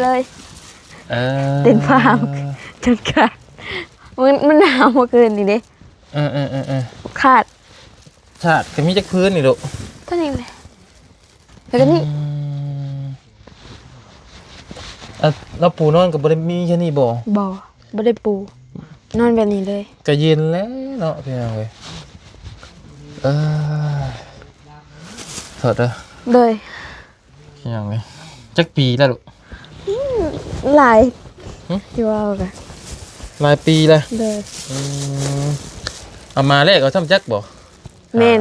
ເລີຍ ເອີ ເຕັ້ນຟ້າວ ຈົນຂາດ ມັນ ມັນໜາວເມື່ອຄືນນີ້ເດ້ ເອີໆໆໆ ຂາດ ຂາດກໍມີຈັກພື້ນນີ້ລູກ? ເທົ່ານີ້ແຫຼະ ແລ້ວກໍນີ້ ອືມ ເອີ ລາວປູນອນກໍບໍ່ໄດ້ມີແຄ່ນີ້ບໍ່? ບໍ່ ບໍ່ໄດ້ປູ ນອນແບບນີ້ເລີຍ ກໍເຢັນແລ້ວເນາະ ພີ່ນ້ອງເອີຍ ເອີ ໂທດເດີ ໂດຍ ພີ່ນ້ອງເອີຍ ຈັກປີແລ້ວລູກ? ອືມ ຫຼາຍ ຫຶ? ທີ່ວ່າກໍຫຼາຍປີແລ້ວ ໂດຍ ອືມ ເອົາມາແລກເອົາຊ້ຳຈັກບໍ່? ແມ່ນ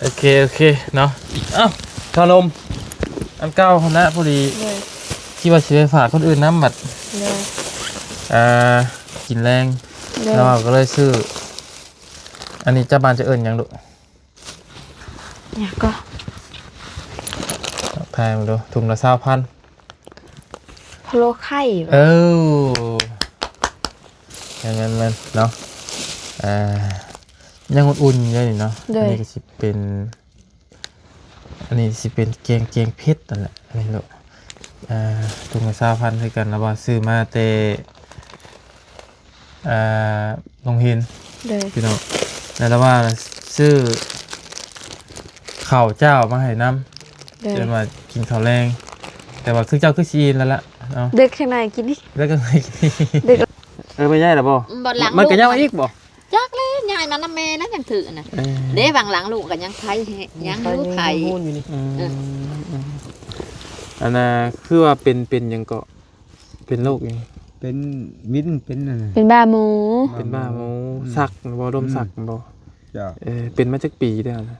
ໂອເຄ ໂອເຄເນາະ ເອົ້າ ເຂົ້າໜົມ ອັນເກົ່າຫັ້ນນະ ພໍດີ ໂດຍ ຄິດວ່າຊິໄປຝາກຄົນອື່ນນຳບັດ ໂດຍ ອ່າ ກິນແລງ ໂດຍ ແລ້ວກໍເລີຍຊື້ ອັນນີ້ເຈົ້າບ້ານຈະເອີ້ນຫຍັງລູກ? ຫຍັງກໍ? ທາຍມາດູ ຖົງລະຊາວພັນ ພະໂລ້ໄຂ່ ເອີ ແມ່ນໆໆ ເນາະ ອ່າ ຍັງອຸ່ນໆຢູ່ເດ້ນີ້ເນາະ ໂດຍ ອັນນີ້ກໍຊິເປັນ ອັນນີ້ຊິເປັນແກງ ແກງເຜັດນັ້ນແຫຼະ ອັນນີ້ເນາະ ອ່າ ຖົງລະຊາວພັນຄືກັນ ລະວ່າຊື້ມາແຕ່ ອ່າ ໂຮງຮຽນ ໂດຍ ພີ່ນ້ອງ ແລ້ວລະວ່າຊື້ເຂົ້າຈ້າວມາໃຫ້ນຳ ໂດຍ ເອີ້ນວ່າກິນເຂົ້າແລງ ແຕ່ວ່າຄືເຈົ້າຄືຊິອີ່ມແລ້ວລະເນາະ ເດັກຂ້າງໃນກິນອີກ ເດັກຂ້າງໃນກິນອີກ ເອີ ໄປຍ້າຍລະບໍ່? ບໍ່ ຫຼັງ ມັນກໍຍັງອີກບໍ່? ຈັກແລ້ວ ຍ້າຍມານຳແມ່ແລ້ວຍັງຖືນະ ເອີ ເດ້ ຫວ່າງຫຼັງລູກກໍຍັງໄຄແຮງ ຍັງຢູ່ໄຄ ອືມ ເອີ ອືມ ອັນນ່າ ຄືວ່າເປັນ ເປັນຫຍັງເກາະ? ເປັນໂລກຫຍັງ? ເປັນວິນ ເປັນອັນນັ້ນ ເປັນບ້າໝູ ເປັນບ້າໝູ ອືມ ຊັກບໍ່? ລົມ ອືມ ຊັກບໍ່? ເຈົ້າ ເອີ ເປັນມາຈັກປີແລ້ວນະ?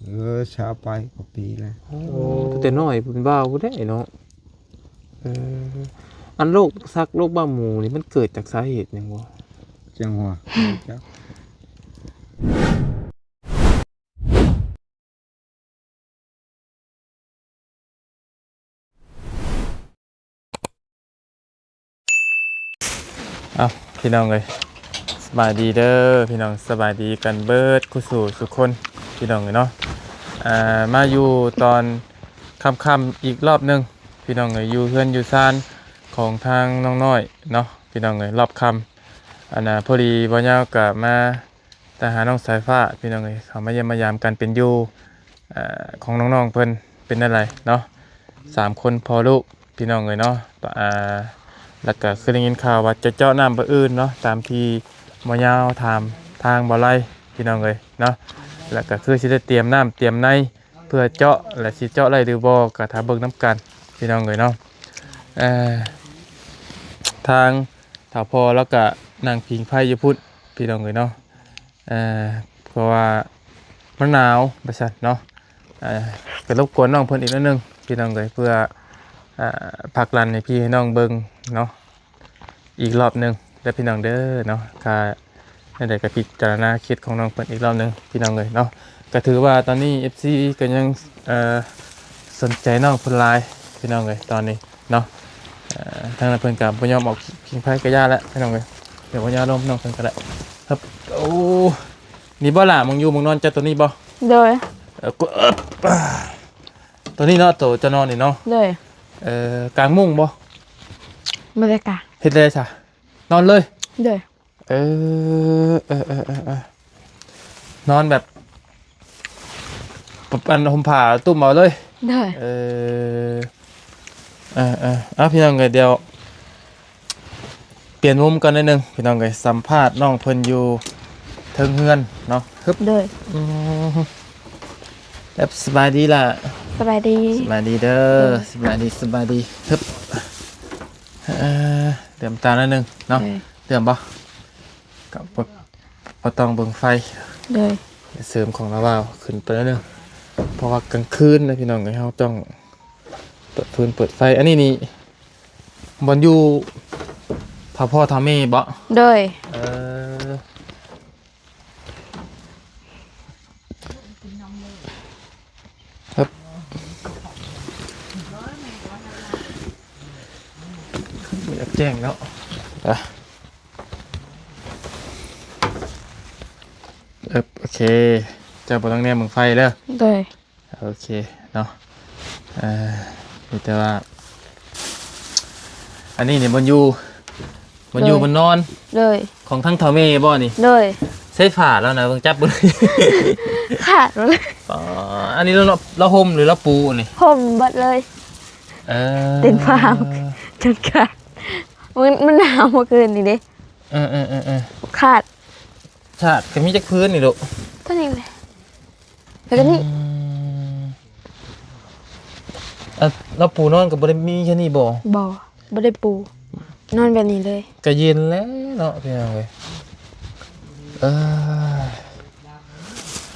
ເອີ ຊາວປາຍກວ່າປີແລ້ວ ໂອ້ ໂອ້ ຕັ້ງແຕ່ນ້ອຍເປັນບ່າວພຸ້ນເດ້ເນາະ ເອີ ອັນໂລກຊັກ ໂລກບ້າໝູນີ້ ມັນເກີດຈາກສາເຫດຫຍັງບໍ່? ຈັ່ງຫວາ ຈັກ ເອົ້າ ພີ່ນ້ອງເອີຍ ສະບາຍດີເດີພີ່ນ້ອງ ສະບາຍດີກັນເບິດຄູ່ສູ່ສູ່ຄົນ ພີ່ນ້ອງເອີຍເນາະ ອ່າ ມາຢູ່ຕອນຄ່ຳໆອີກລອບໜຶ່ງ ພີ່ນ້ອງເອີຍ ຢູ່ເຮືອນຢູ່ຊານຂອງທາງນ້ອງນ້ອຍເນາະ ພີ່ນ້ອງເອີຍ ລອບຄ່ຳ ອັນນ່າ ພໍດີບ່າວຍາວກະມາ ຕາມຫານ້ອງສາຍຟ້າ ພີ່ນ້ອງເອີຍ ເຂົ້າມາຢ້ຽມມາຢາມການເປັນຢູ່ ເອີ ຂອງນ້ອງໆເພິ່ນເປັນແນວໃດເນາະ ສາມຄົນພໍ່ລູກ ພີ່ນ້ອງເອີຍເນາະ ອ່າ ແລ້ວກໍຄືໄດ້ຍິນຂ່າວວ່າຈະເຈາະນ້ຳມື້ອື່ນເນາະ ຕາມທີ່ໝໍຍາວຖາມທາງບໍ່ໄລ ພີ່ນ້ອງເອີຍເນາະ ແລ້ວກໍຄືຊິໄດ້ຕຽມນ້ຳຕຽມໃນ ເພື່ອເຈາະ ແລະ ຊິເຈາະໄດ້ຫຼືບໍ່ ກໍຖ້າເບິ່ງນຳກັນ ພີ່ນ້ອງເອີຍເນາະ ເອີ ທາງທ້າວພໍ່ລາວກໍນັ່ງຜິງໄຟຢູ່ພຸ້ນ ພີ່ນ້ອງເອີຍເນາະ ເອີ ເພາະວ່າມັນໜາວວ່າຊັ້ນເນາະ ເອີ ກໍລົບກວນນ້ອງເພິ່ນອີກໜ້ອຍໜຶ່ງ ພີ່ນ້ອງເອີຍ ເພື່ອ ເອີ ພັກລັນໃຫ້ພີ່ໃຫ້ນ້ອງເບິ່ງເນາະ ອີກລອບໜຶ່ງເດີພີ່ນ້ອງເດີເນາະ ຖ້າແນວໃດກໍພິຈາລະນາເຄສຂອງນ້ອງເພິ່ນອີກລອບໜຶ່ງພີ່ນ້ອງເອີຍເນາະ ກໍຖືວ່າຕອນນີ້ເອັຟຊີກໍຍັງ ເອີ ສົນໃຈນ້ອງເພິ່ນຫຼາຍພີ່ນ້ອງເອີຍຕອນນີ້ເນາະ ເອີ ທາງນັ້ນເພິ່ນກໍບໍ່ຍອມອອກ ຜິງໄຟກໍຢ່າແຫຼະພີ່ນ້ອງເອີຍ ດຽວບໍ່ຍອມລົມນ້ອງເພິ່ນກໍໄດ້ ໂອ້ ນີ້ບໍ່ຫຼະ ໝ່ອງຢູ່ໝ່ອງນອນເຈົ້າ ໂຕນີ້ບໍ່? ໂດຍ ເອີ ໂຕນີ້ເນາະ ໂຕເຈົ້ານອນນີ້ເນາະ ໂດຍ ເອີ ກາງມຸ້ງບໍ່? ບໍ່ໄດ້ກາງ ເຮັດແນວໃດຊະ? ນອນເລີຍ ໂດຍ ເອີ ເອີ ນອນແບບ ອັນ ຫົ່ມຜ້າຕຸ້ມເອົາເລີຍ ໂດຍ ເອີ ເອີ ເອີ ເອົາ ພີ່ນ້ອງເອີຍ ດຽວປ່ຽນມຸມກັນໜ້ອຍໜຶ່ງ ພີ່ນ້ອງເອີຍ ສຳພາດນ້ອງເພິ່ນຢູ່ເທິງເຮືອນເນາະ ຮຶບ ໂດຍ ອືມ ແບບ ສະບາຍດີລະ ສະບາຍດີ ສະບາຍດີເດີ ໂດຍ ສະບາຍດີ ສະບາຍດີ ຮຶບ ເອີ ເຫຼື້ອມຕາໜ້ອຍໜຶ່ງເນາະ ໂດຍ ເຫຼື້ອມບໍ່? ກໍບໍ່ ບໍ່ຕ້ອງເບິ່ງໄຟ ໂດຍ ເສີມຂອງລາວາວຂຶ້ນໄປໜ້ອຍໜຶ່ງ ເພາະວ່າກາງຄືນນະພີ່ນ້ອງເອີຍ ເຮົາຕ້ອງເປີດຟືນເປີດໄຟ ອັນນີ້ນີ້ ບ່ອນຢູ່ຖ້າພໍ່ຖ້າແມ່ບໍ? ໂດຍ ເອີ ຮຶບ ບໍ່ຢາກແຈ້ງເນາະ ອ່ະ ເອີບ ໂອເຄ ເຈົ້າບໍ່ຕ້ອງແນມເບິ່ງໄຟເດີ ໂດຍ ໂອເຄເນາະ ເອີ ມີແຕ່ວ່າ ອັນນີ້ນີ້ບ່ອນຢູ່ ບ່ອນຢູ່ ໂດຍ ບ່ອນນອນ ໂດຍ ຂອງທັງເຖົ້າແມ່ບໍ່ນີ້? ໂດຍ ໃຊ້ຝາແລ້ວນະ ເບິ່ງຈັບເບິ່ງ ຂາດໝົດເລີຍ. ອໍ ອັນນີ້ລາວ ລາວຫົ່ມ ຫຼືລາວປູນີ້? ຫົ່ມເບິດເລີຍ. ເອີ ເຕັມຜ້າຈົນຂາດ. ມັນ ມັນໜາວເມື່ອຄືນນີ້ເດ້. ເອີໆໆໆ ຂາດ. ຂາດກໍມີຈັກພື້ນນີ້ລູກ? ຕົວນີ້ແຫຼະ ແລ້ວກໍນີ້. ອືມ ເອີ ລາວປູນອນກໍບໍ່ໄດ້ມີແຄ່ນີ້ບໍ່? ບໍ່ ບໍ່ໄດ້ປູ ນອນແບບນີ້ເລີຍ. ກໍເຢັນແລ້ວເນາະ ພີ່ນ້ອງເອີຍ. ເອີ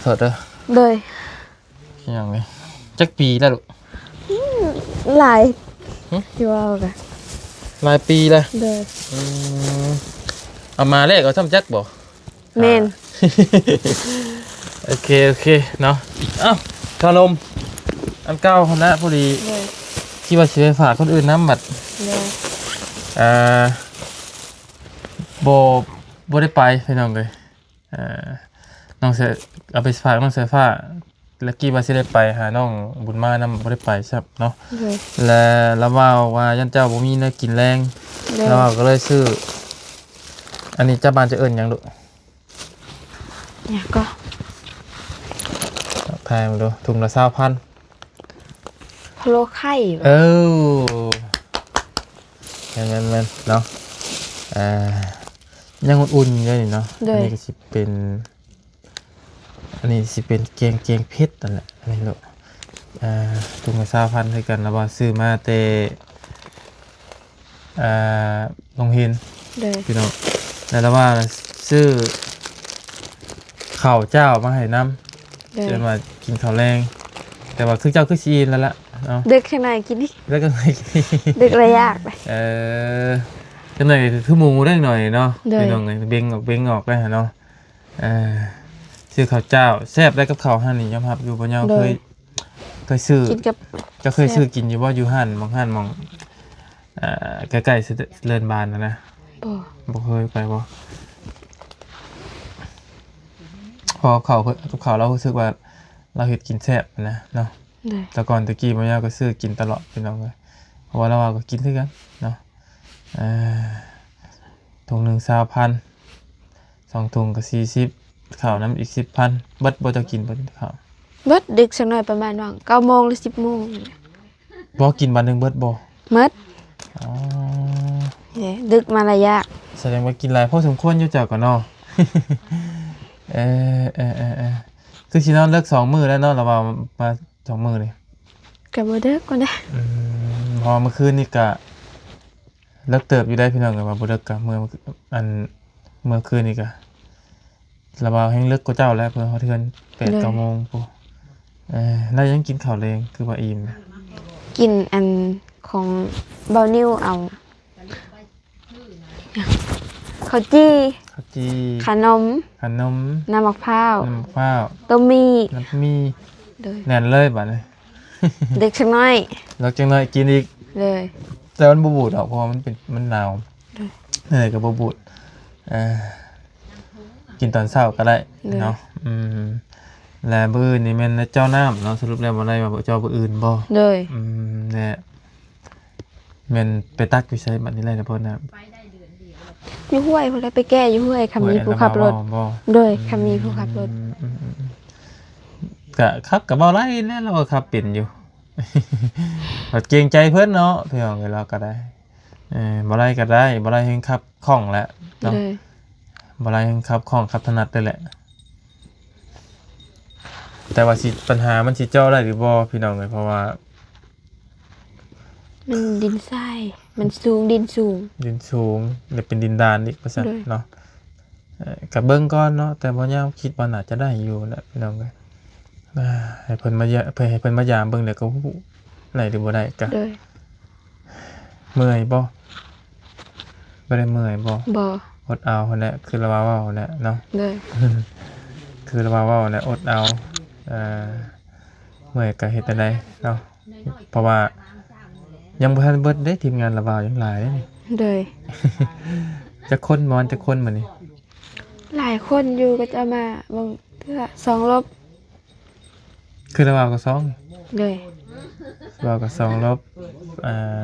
ໂທດເດີ. ໂດຍ. ພີ່ນ້ອງເອີຍ ຈັກປີແລ້ວລູກ? ອືມ ຫຼາຍ ຫຶ? ທີ່ວ່າກໍຫຼາຍປີແລ້ວ. ໂດຍ. ອືມ ເອົາມາແລກເອົາຊ້ຳຈັກບໍ່? ແມ່ນ. ໂອເຄ ໂອເຄເນາະ. ເອົ້າ ຂະໜົມອັນເກົ່າຫັ້ນນະ ພໍດີ ໂດຍ ຄິດວ່າຊິໄປຝາກຄົນອື່ນນຳບັດ. ໂດຍ. ເອີ ບໍ່ ບໍ່ໄດ້ໄປ ພີ່ນ້ອງເອີຍ. ເອີ ນ້ອງສາຍ ເອົາໄປຝາກນ້ອງສາຍຟ້າ ແລ້ວຄິດວ່າຊິໄດ້ໄປຫານ້ອງບຸນມານຳ ບໍ່ໄດ້ໄປຊ້ຳເນາະ. ໂດຍ. ແລະລາວເວົ້າວ່າຢ້ານເຈົ້າບໍ່ມີແນວກິນແລງ. ໂດຍ. ລາວເວົ້າກໍເລີຍຊື້ ອັນນີ້ເຈົ້າບ້ານຈະເອີ້ນຫຍັງລູກ? ຫຍັງກໍ ທາຍເບິ່ງດູ ຖົງລະຊາວພັນ. ພະໂລ້ໄຂ່. ເອີ ແມ່ນໆໆ ເນາະ. ອ່າ ຍັງອຸ່ນໆຢູ່ເດ້ນີ້ເນາະ. ໂດຍ. ອັນນີ້ກໍຊິເປັນ ອັນນີ້ຊິເປັນແກງ ແກງເຜັດນັ້ນແຫຼະ ອັນນີ້ເນາະ. ອ່າ ຖົງລະຊາວພັນຄືກັນ ລາວວ່າຊື້ມາແຕ່ ອ່າ ໂຮງຮຽນ. ໂດຍ. ພີ່ນ້ອງ ແລ້ວລາວວ່າຊື້ເຂົ້າຈ້າວມາໃຫ້ນຳ. ໂດຍ. ເອີ້ນວ່າກິນເຂົ້າແລງ ແຕ່ວ່າຄືເຈົ້າຄືຊິອີ່ມແລ້ວລະເນາະ. ດຶກຈັ່ງໃດກິນອີກ ດຶກຈັ່ງໃດກິນອີກ ດຶກລະຢາກ. ເອີ ຈັ່ງໃດຄືໝູໄດ້ໜ້ອຍເນາະ. ໂດຍ. ພີ່ນ້ອງເອີຍ ເບັງອອກ ເບັງອອກໄດ້ຫັ້ນເນາະ. ເອີ ຊື້ເຂົ້າຈ້າວແຊບໄດ໋ກັບເຂົ້າຫັ້ນນີ້ ຍອມຮັບຢູ່. ບໍ່ຍາວ ໂດຍ ເຄີຍ ເຄີຍຊື້ ກິນກັບ ເຈົ້າເຄີຍຊື້ກິນຢູ່ບໍ່? ຢູ່ຮ້ານ ໝ່ອງຮ້ານ ໝ່ອງ ເອີ ໃກ້ໆ ສະເລີນບານຫັ້ນນະ. ບໍ່ ບໍ່ເຄີຍໄປບໍ່? ເພາະເຂົ້າ ກັບເຂົ້າລາວຮູ້ສຶກວ່າລາວເຮັດກິນແຊບຫັ້ນນະເນາະ. ໂດຍ. ແຕ່ກ່ອນແຕ່ກີ້ບໍ່ຍາວກໍຊື້ກິນຕະຫຼອດ ພີ່ນ້ອງເອີຍ ເພາະວ່າລາວວ່າກໍກິນຄືກັນເນາະ. ເອີ ຖົງໜຶ່ງຊາວພັນ ສອງຖົງກໍສີ່ສິບ ເຂົ້ານຳອີກສິບພັນ. ເບິດບໍ່ ເຈົ້າກິນເບິດເຂົ້າ? ເບິດ ດຶກສັກໜ້ອຍ ປະມານວ່າເກົ້າໂມງ ຫຼື ສິບໂມງນີ້ແຫຼະ. ບໍ່ ກິນບາດໜຶ່ງເບິດບໍ່? ໝົດ. ອໍ ເດ້ ດຶກມາລະຢາກ. ສະແດງວ່າກິນຫຼາຍພໍສົມຄວນຢູ່ເຈົ້າກໍເນາະ. ເອີ ເອີ ເອີ ເອີ ຄືຊິນອນເລິກສອງມື້ແລ້ວເນາະ ລະວ່າມາສອງມື້ນີ້. ກໍບໍ່ເດິກປານໃດ. ອືມ ເພາະວ່າມື້ຄືນນີ້ກະເລິກເຕີບຢູ່ໄດ໋ ພີ່ນ້ອງເອີຍ ວ່າບໍ່ເດິກກະເມື່ອ ອັນ ເມື່ອຄືນນີ້ກະ ລະວ່າແຮ່ງເລິກກວ່າເຈົ້າແຫຼະ ເພິ່ນຮອດເຮືອນແປດ ໂດຍ ເກົ້າໂມງພຸ້ນ. ເອີ ແລ້ວຍັງກິນເຂົ້າແລງ ຄືວ່າອີ່ມ? ກິນອັນຂອງບ່າວນິວເອົາ ເຂົ້າຈີ່ ເຂົ້າຈີ່ ຂະໜົມ ຂະໜົມ ນ້ຳໝາກພ້າວ ນ້ຳໝາກພ້າວ ຕົ້ມໝີ່ ນ້ຳໝີ່. ໂດຍ. ແໜ້ນເລີຍບາດນີ້. ເດັກຈັກໜ້ອຍ ເດັກຈັກໜ້ອຍກິນອີກ. ໂດຍ. ແຕ່ມັນບໍ່ບູດດອກ ເພາະວ່າມັນເປັນ ມັນໜາວ. ໂດຍ. ແນວໃດກໍບໍ່ບູດ. ເອີ ກິນຕອນເຊົ້າກໍໄດ້ ໂດຍ ເນາະ. ອືມ ແລະມື້ອື່ນນີ້ແມ່ນເຈົ້ານ້ຳເນາະ. ສະຫຼຸບແລ້ວບໍ່ໄດ້ວ່າເຈົ້າມື້ອື່ນບໍ່? ໂດຍ. ອືມ ແລະ ແມ່ນໄປຕັກຢູ່ໃສບັດນີ້ ໄລ່ລະບໍ່ນ້ຳ? ຢູ່ຫ້ວຍພຸ້ນແຫຼະ ໄປແກ່ຢູ່ຫ້ວຍ ຄັນມີຜູ້ຂັບລົດ. ຫ້ວຍອັນລະບໍ່? ໂດຍ. ອືມ ຄັນມີຜູ້ຂັບລົດ. ອືມໆໆ ກະຂັບກະເວົ້າໄລ່ແຫຼະ ລາວກໍຂັບເປັນຢູ່. ບັດເກງໃຈເພິ່ນເນາະ ພີ່ນ້ອງເອີຍ ລາວກໍໄດ້. ເອີ ບໍ່ໄລ່ກໍໄດ້ ບໍ່ໄລ່ແຮ່ງຂັບຄ່ອງແຫຼະເນາະ. ໂດຍ. ບໍ່ໄລ່ແຮ່ງຂັບຄ່ອງ ຂັບຖະໜັດໄດ້ແຫຼະ. ແຕ່ວ່າຊິ ບັນຫາມັນຊິເຈາະໄດ້ຫຼືບໍ່ ພີ່ນ້ອງເອີຍ ເພາະວ່າ ມັນດິນຊາຍ ມັນສູງ ດິນສູງ ດິນສູງ ແລະເປັນດິນດານອີກວ່າຊັ້ນ. ໂດຍ. ເນາະ. ເອີ ກະເບິ່ງກ່ອນເນາະ ແຕ່ບໍ່ຍາວຄິດວ່າໜ້າຈະໄດ້ຢູ່ແຫຼະ ພີ່ນ້ອງເອີຍ. ອ່າ ໃຫ້ເພິ່ນມາຢາ ໃຫ້ເພິ່ນມາຢາມເບິ່ງແລ້ວກໍຮູ້ ໄດ້ຫຼືບໍ່ໄດ້ກະ. ໂດຍ. ເມື່ອຍບໍ່? ບໍ່ໄດ້ເມື່ອຍບໍ່? ບໍ່. ອົດເອົາຫັ້ນແຫຼະ ຄືລາວວ່າເວົ້າຫັ້ນແຫຼະເນາະ. ໂດຍ. ຄືລາວວ່າເວົ້າຫັ້ນແຫຼະ ອົດເອົາ. ເອີ ເມື່ອຍກໍເຮັດແນວໃດເນາະ ເພາະວ່າຍັງບໍ່ທັນເບິດເດ້ ທີມງານລາວວ່າຍັງຫຼາຍເດ້ນີ້. ໂດຍ. ຈັກຄົນ ປະມານຈັກຄົນບັດນີ້? ຫຼາຍຄົນຢູ່ ເຂົາເຈົ້າມາເບິ່ງເທື່ອສອງລົບ. ຄືລາວວ່າກໍສອງ. ໂດຍ. ລາວວ່າກໍສອງລົບ. ອ່າ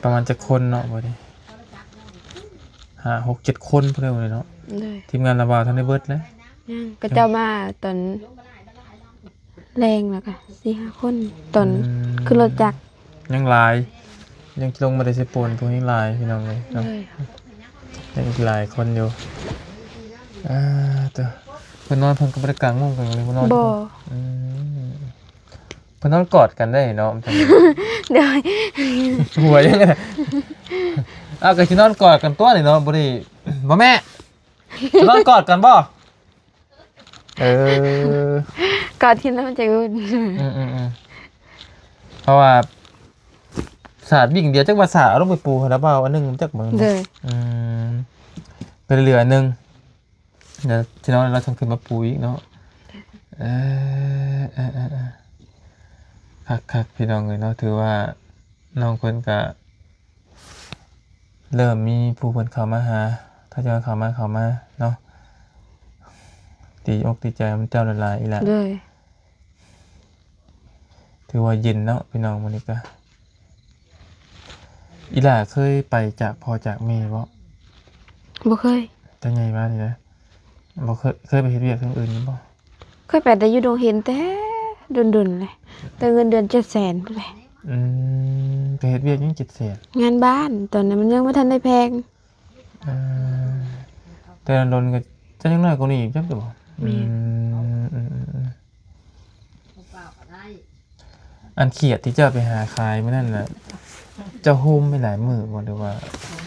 ປະມານຈັກຄົນເນາະ ບໍ່ໄດ້ ຫ້າ ຫົກ ເຈັດຄົນພຸ້ນແຫຼະເນາະ. ໂດຍ ທີມງານລາວບ່າວທັນໄດ້ເບິດແຫຼະ ຍັງ ເຂົາເຈົ້າມາຕອນແລງ ແລ້ວກໍສີ່ຫ້າຄົນ ຕອນ ອືມ ຂຶ້ນລົດຈັກ ຍັງຫຼາຍ ຍັງລົງມາແຕ່ເຊໂປນ ພວກຍັງຫຼາຍ ພີ່ນ້ອງເອີຍເນາະ. ໂດຍ ຍັງອີກຫຼາຍຄົນຢູ່. ອ່າ ໂຕ ເພິ່ນນອນ ເພິ່ນກໍບໍ່ໄດ້ກາງມຸ້ງກັນເລີຍ ບໍ່ນອນ ບໍ່ ອືມ ເພິ່ນນອນກອດກັນໄດ້ເນາະ. ໂດຍ ຫົວຍັງ ອ້າວ ກໍຊິນອນກອດກັນຕົວນີ້ເນາະ ບໍ່ໄດ້ ບໍ່ແມ່ ຊິນອນກອດກັນບໍ່? ເອີ ກອດທີ່ນັ້ນມັນຈະອຸ່ນ. ອືມໆໆ ເພາະວ່າສາດວິ່ງດຽວ ຈັກວ່າສາດເອົາລົງໄປປູໃຫ້ລາວບ່າວອັນໜຶ່ງ ຈັກເບິ່ງ. ໂດຍ ອືມ ກໍເຫຼືອອັນໜຶ່ງ ດຽວຊິນອນແລ້ວ ລາວຈັ່ງຂຶ້ນມາປູອີກເນາະ. ເອີ ເອີໆໆ ຄັກໆ ພີ່ນ້ອງເອີຍເນາະ ຖືວ່ານ້ອງເພິ່ນກະເລີ່ມມີຜູ້ເພິ່ນເຂົ້າມາຫາ ຖ້າຈະເຂົ້າມາ ເຂົ້າມາເນາະ. ດີອົກດີໃຈນຳເຈົ້າຫຼາຍໆ ອີ່ຫຼ້າ. ໂດຍ ຖືວ່າເຢັນເນາະ ພີ່ນ້ອງ ມື້ນີ້ກະ. ອີ່ຫຼ້າເຄີຍໄປຈາກພໍ່ຈາກແມ່ບໍ່? ບໍ່ເຄີຍ. ຕັ້ງໃຫຍ່ມານີ້ນະ ບໍ່ເຄີຍ ເຄີຍໄປເຮັດວຽກທາງອື່ນຢູ່ບໍ່? ເຄີຍໄປແຕ່ຢູ່ດົງເຫັນແຕ່ດົນໆ ແຫຼະ ແຕ່ເງິນເດືອນເຈັດແສນພຸ້ນແຫຼະ. ອືມ ໄປເຮັດວຽກຫຍັງເຈັດແສນ? ງານບ້ານ ຕອນນັ້ນມັນຍັງບໍ່ທັນໄດ້ແພງ. ເອີ ແຕ່ດົນກໍຈະຍັງນ້ອຍກວ່ານີ້ອີກ ຈັກຢູ່ບໍ່? ແມ່ນ. ອືມ ອືມໆໆ ອັນຂຽດທີ່ເຈົ້າໄປຫາຂາຍມື້ນັ້ນນະ ເຈົ້າໂຮມໄປຫຼາຍມື້ບໍ່ ຫຼືວ່າ?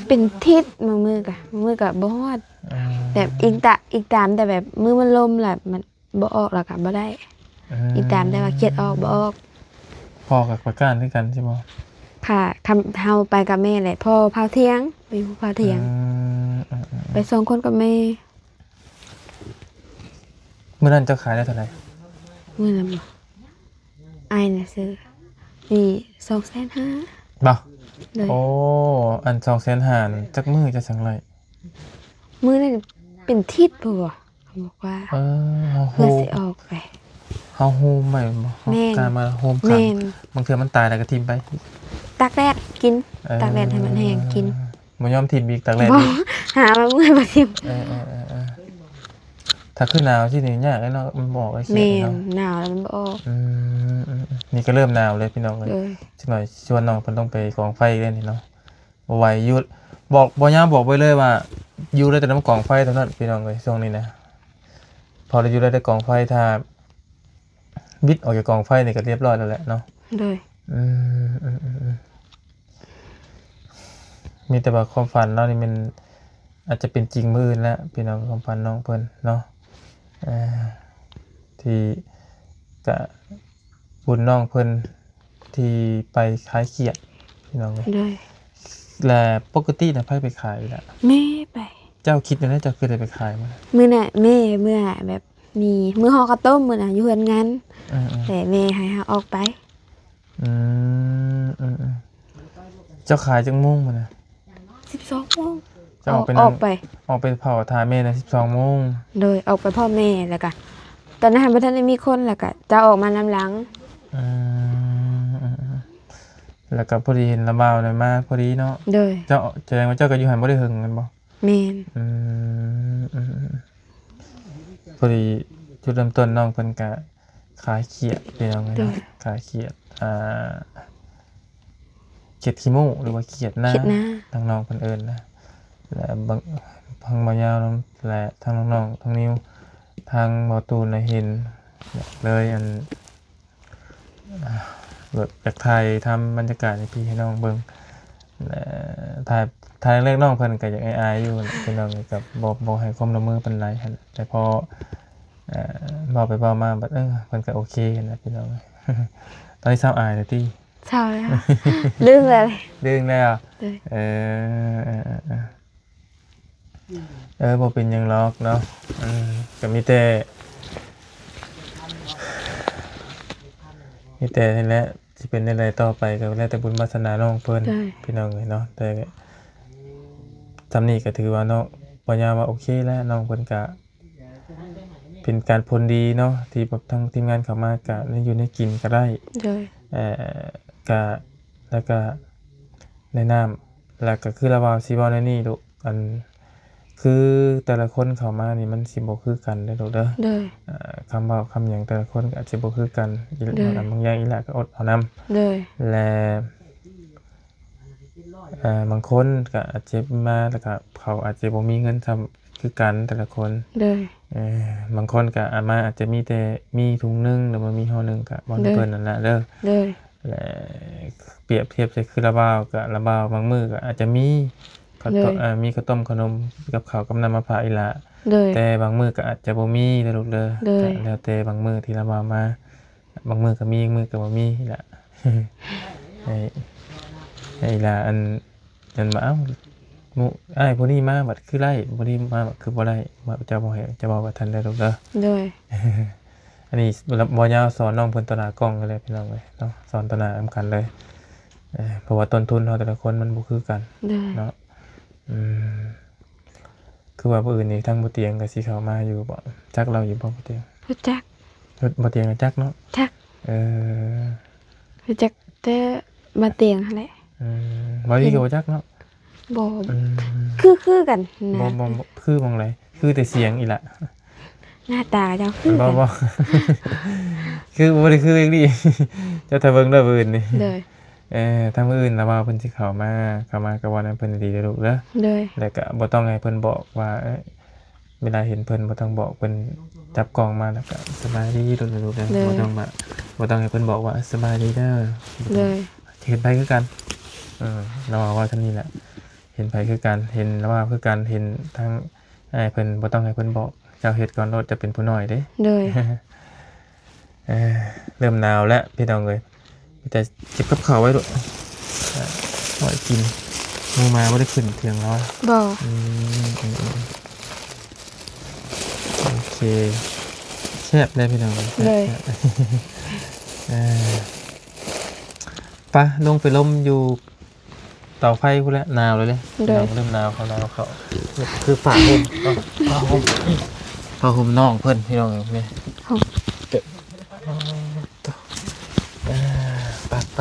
ເປັນທິດ ບາງມື້ກະ ບາງມື້ກະບໍ່ຮອດ. ເອີ ແບບອີງຕາ ອີງຕາມແຕ່ແບບມື້ມັນລົມລະ ມັນບໍ່ອອກລະກະບໍ່ໄດ້. ເອີ ອີງຕາມແຕ່ວ່າຂຽດອອກບໍ່ອອກ. ພໍ່ກໍປະການຄືກັນຊິບໍ່? ຖ້າ ຄັນເຮົາໄປກັບແມ່ແຫຼະ ພໍ່ພາທ່ຽງ ໄປຢູ່ພາທ່ຽງ. ອືມ ອືມໆໆ ໄປສອງຄົນກັບແມ່. ມື້ນັ້ນເຈົ້າຂາຍໄດ້ເທົ່າໃດ? ມື້ນັ້ນບໍ່? ອ້າຍນະຊື້ ນີ້ ສອງແສນຫ້າ ບໍ່? ໂດຍ ໂອ້ ອັນສອງແສນຫ້ານີ້ ຈັກມື້ເຈົ້າຈັ່ງໄດ້? ມື້ນັ້ນເປັນທິດພຸ້ນບໍ່? ເຂົາບອກວ່າ ເອີ ເຮົາໂຮມ ເພື່ອຊິອອກໄປ ເຮົາໂຮມໄວ້ແມ່ນບໍ່? ເຮົາ ແມ່ນ ການມາໂຮມຂັງ ແມ່ນ ບາງເທື່ອມັນຕາຍແລ້ວກໍຖິ້ມໄປ ຕາກແດດກິນ. ເອີ ຕາກແດດໃຫ້ມັນແຫ້ງກິນ. ບໍ່ຍອມຖິ້ມອີກ ຕາກແດດ ບໍ່ ນີ້ ຫາວ່າເມື່ອຍບໍ່ຖິ້ມ. ເອີໆໆໆ ຖ້າຄືໜາວຊີ້ນີ້ຍາກເດ້ເນາະ ມັນບໍ່ອອກ ໄອ້ຂຽດ ແມ່ນ ນີ້ເນາະ ໜາວແລ້ວມັນບໍ່ອອກ. ອືມໆໆ ນີ້ກໍເລີ່ມໜາວແລ້ວພີ່ນ້ອງເອີຍ. ໂດຍ ຈັກໜ່ອຍຊວນນ້ອງເພິ່ນລົງໄປກອງໄຟເດ້ນີ້ເນາະ ບໍ່ໄຫວ ຢູ່ ບອກ ບໍ່ຍາວ ບອກໄວ້ເລີຍວ່າຢູ່ໄດ້ແຕ່ນຳກອງໄຟເທົ່ານັ້ນ ພີ່ນ້ອງເອີຍ ຊ່ວງນີ້ນະ ພໍໄດ້ຢູ່ໄດ້ແຕ່ກອງໄຟ ຖ້າ ບິດອອກຈາກກອງໄຟນີ້ກໍລຽບຮ້ອຍແລ້ວແຫຼະເນາະ. ໂດຍ ອືມ ອືມ ອືມ ອືມ ມີແຕ່ວ່າຄວາມຝັນລາວນີ້ແມ່ນອາດຈະເປັນຈິງມື້ອື່ນແຫຼະ ພີ່ນ້ອງ ຄວາມຝັນນ້ອງເພິ່ນເນາະ. ເອີ ທີ່ກະບຸນນ້ອງເພິ່ນ ທີ່ໄປຂາຍຂຽດ ພີ່ນ້ອງເອີຍ. ໂດຍ ແລະ ປົກກະຕິນະ ໃຜໄປຂາຍລະ? ແມ່ໄປ. ເຈົ້າຄິດແນວໃດ ເຈົ້າຄືໄດ້ໄປຂາຍມາ? ມື້ນັ້ນແມ່ເມືອແບບ ມີມື້ຫໍ່ເຂົ້າຕົ້ມມື້ນະ ຢູ່ເຮືອນງານ. ເອີໆ ແຕ່ແມ່ໃຫ້ເຮົາອອກໄປ. ອືມ ອືມໆ ເຈົ້າຂາຍຈັກໂມງມື້ນະ? ສິບສອງໂມງ ເຈົ້າອອກໄປ ອອກໄປ ອອກໄປເຝົ້າຖ້າແມ່ນະ ສິບສອງໂມງ. ໂດຍ ອອກໄປພ້ອມແມ່ ແລ້ວກະຕອນນັ້ນບໍ່ທັນໄດ້ມີຄົນ ແລ້ວກະເຈົ້າອອກມານຳຫຼັງ. ອືມ ອືມໆ ແລ້ວກະພໍດີເຫັນລາວບ່າວນັ້ນມາພໍດີເນາະ. ໂດຍ ເຈົ້າ ສະແດງວ່າເຈົ້າກໍຢູ່ຫັ້ນບໍ່ໄດ້ເຖິງແມ່ນບໍ່? ແມ່ນ. ອືມ ອືມໆ ພໍດີຈຸດເລີ່ມຕົ້ນນ້ອງເພິ່ນກະຂາຍຂຽດ ພີ່ນ້ອງເອີຍເນາະ. ໂດຍ ຂາຍຂຽດ ອ່າ ຂຽດຂີ້ໝູ້ ຫຼືວ່າຂຽດນາ ຂຽດນາ ທາງນ້ອງເພິ່ນເອີ້ນນະ. ແລະ ບາງ ທາງບ່າວຍາວນຳ ແລະ ທາງນ້ອງໆ ທາງນິວ ທາງບ່າວຕູນນະເຫັນ ເລີຍ ອັນ ອ່າ ແບບຢາກຖ່າຍທຳບັນຍາກາດໃຫ້ພີ່ໃຫ້ນ້ອງເບິ່ງ ແລະ ຖ່າຍ ຖ່າຍແລກໆ ນ້ອງເພິ່ນກໍຢາກອາຍໆ ຢູ່ແຫຼະ ພີ່ນ້ອງ ກໍບໍ່ ບໍ່ໃຫ້ຄວາມຮ່ວມມືປານໃດຫັ້ນ. ແຕ່ພໍ ເອີ ເວົ້າໄປເວົ້າມາບັດ ເອີ ເພິ່ນກໍໂອເຄຫັ້ນນະ ພີ່ນ້ອງ. ຕອນນີ້ເຊົາອາຍແລ້ວຕິ? ເຊົາແລ້ວ ລືມແລ້ວ ລືມແລ້ວ. ໂດຍ ເອີ ເອີ ເອີ ເອີ ບໍ່ເປັນຫຍັງດອກເນາະ. ອືມ ກໍມີແຕ່ ມີແຕ່ນີ້ແຫຼະ ຊິເປັນແນວໃດຕໍ່ໄປກໍແລ້ວແຕ່ບຸນວາສະໜານ້ອງເພິ່ນ ໂດຍ ພີ່ນ້ອງເອີຍເນາະ. ແຕ່ຊ່ຳນີ້ກໍຖືວ່າເນາະ ບໍ່ຍາວວ່າໂອເຄແລ້ວ ນ້ອງເພິ່ນກະເປັນການຜົນດີເນາະ ທີ່ແບບທາງທີມງານເຂົ້າມາກະໄດ້ຢູ່ໄດ້ກິນກໍໄດ້. ໂດຍ ເອີ ກະ ແລ້ວກະ ໃນນ້ຳ ແລ້ວກໍຄືລະບ່າວຊິເວົ້າແນວນີ້ລູກ ອັນ ຄືແຕ່ລະຄົນເຂົ້າມານີ້ມັນຊິບໍ່ຄືກັນເດີລູກເດີ. ໂດຍ ອ່າ ຄຳເວົ້າຄຳຫຍັງແຕ່ລະຄົນກໍອາດຈະບໍ່ຄືກັນ. ອີ ໂດຍ ບາງຢ່າງອີ່ຫຼ້າກໍອົດເອົານຳ. ໂດຍ ແລະ ເອີ ບາງຄົນກໍອາດຈະມາ ແລ້ວກໍເຂົາອາດຈະບໍ່ມີເງິນສ່ຳຄືກັນແຕ່ລະຄົນ. ໂດຍ ເອີ ບາງຄົນກໍອາດມາ ອາດຈະມີແຕ່ ມີຖົງໜຶ່ງ ຫຼືວ່າມີຫໍ່ໜຶ່ງ ກໍບ່ອນ ໂດຍ ເພິ່ນນັ້ນແຫຼະເດີ. ໂດຍ ແລະ ປຽບທຽບໃສ່ຄືລະບ່າວ ກໍລະບ່າວບາງມື້ກໍອາດຈະມີເຂົ້າ ໂດຍ ເອີ ມີເຂົ້າຕົ້ມເຂົ້າໜົມກັບເຂົ້າກັບນ້ຳມາຝາກອີ່ຫຼ້າ. ໂດຍ ແຕ່ບາງມື້ກໍອາດຈະບໍ່ມີເດີລູກເດີ. ໂດຍ ກໍແລ້ວແຕ່ບາງມື້ທີ່ລະບ່າວມາ ບາງມື້ກໍມີ ບາງມື້ກໍບໍ່ມີລະ. ໃຫ້ ໃຫ້ລະອັນ ອັນວ່າ ເອົ້າ ໝູ່ອ້າຍຜູ້ນີ້ມາບັດຄືໄດ້ ຜູ້ນີ້ມາບັດຄືບໍ່ໄດ້ ວ່າເຈົ້າບໍ່ໃຫ້ ເຈົ້າເວົ້າກັບທ່ານໄດ້ລູກເດີ. ໂດຍ ອັນນີ້ບໍ່ຍາວສອນນ້ອງເພິ່ນຕໍ່ໜ້າກ້ອງເລີຍພີ່ນ້ອງເອີຍເນາະ ສອນຕໍ່ໜ້ານຳກັນເລີຍ. ເອີ ເພາະວ່າຕົ້ນທຶນເຮົາແຕ່ລະຄົນມັນບໍ່ຄືກັນ. ໂດຍ ເນາະ. ອືມ ຄືວ່າມື້ອື່ນນີ້ທາງບໍ່ຕຽງກໍຊິເຂົ້າມາຢູ່ບໍ່? ຈັກລາວຢູ່ບໍ່ບໍ່ຕຽງ? ຮູ້ຈັກ ບໍ່ຕຽງກໍຈັກເນາະ. ຈັກ ເອີ ຮູ້ຈັກແຕ່ບໍ່ຕຽງຫັ້ນແຫຼະ. ອືມ ບໍ່ດີກໍບໍ່ຈັກເນາະ. ບໍ່ ອືມ ຄື ຄືກັນນະ. ບໍ່ ບໍ່ ບໍ່ ຄືໝ່ອງໃດ? ຄືແຕ່ສຽງອີ່ຫຼະ. ໜ້າຕາເຈົ້າຄື ບໍ່ ກັນ ບໍ່ ຄື ບໍ່ໄດ້ຄືອີ່ຫຼີ. ເຈົ້າຖ້າເບິ່ງເດີມື້ອື່ນນີ້. ໂດຍ ເອີ ຖ້າມື້ອື່ນລະບ່າວເພິ່ນຊິເຂົ້າມາ ເຂົ້າມາກໍເວົ້ານຳເພິ່ນດີໆເດີລູກເດີ. ໂດຍ ແລ້ວກໍບໍ່ຕ້ອງໃຫ້ເພິ່ນບອກວ່າ ເອີ ເວລາເຫັນເພິ່ນບໍ່ຕ້ອງບອກ ເພິ່ນຈັບກ້ອງມາແລ້ວກໍສະບາຍດີໂລດເດີລູກເດີ. ໂດຍ ບໍ່ຕ້ອງວ່າ ບໍ່ຕ້ອງໃຫ້ເພິ່ນບອກວ່າ ສະບາຍດີເດີ. ໂດຍ ເຫັນໃຜຄືກັນ. ເອີ ລະບ່າວເວົ້າສ່ຳນີ້ແຫຼະ ເຫັນໃຜຄືກັນ ເຫັນລະບ່າວຄືກັນ ເຫັນທາງອ້າຍເພິ່ນ ບໍ່ຕ້ອງໃຫ້ເພິ່ນບອກ ເຈົ້າເຮັດກ່ອນໂລດ ເຈົ້າເປັນຜູ້ນ້ອຍເດ້. ໂດຍ ເອີ ເລີ່ມໜາວແລ້ວພີ່ນ້ອງເອີຍ ມີແຕ່ເກັບກັບເຂົ້າໄວ້ໂລດ ເອີ ໄວ້ກິນ. ໝູ່ໝາບໍ່ໄດ້ຂຶ້ນເຖິງແລ້ວ ບໍ່? ອືມ ອືມ ອືມ ໂອເຄ ແຊບເດ້ພີ່ນ້ອງເອີຍ. ໂດຍ ແຊບ ເອີ ໄປ ລົງໄປລົມຢູ່ເຕົາໄຟພຸ້ນແຫຼະ ໜາວແລ້ວເດ້. ໂດຍ ພີ່ນ້ອງ ເລີ່ມໜາວເຂົ້າ ໜາວເຂົ້າ ຄືຜ້າຫົ່ມ ເອົາ ຜ້າຫົ່ມ ຜ້າຫົ່ມນ້ອງເພິ່ນພີ່ນ້ອງເອີຍ. ນີ້ ເອົາ ເອີ ໄປ ໄປ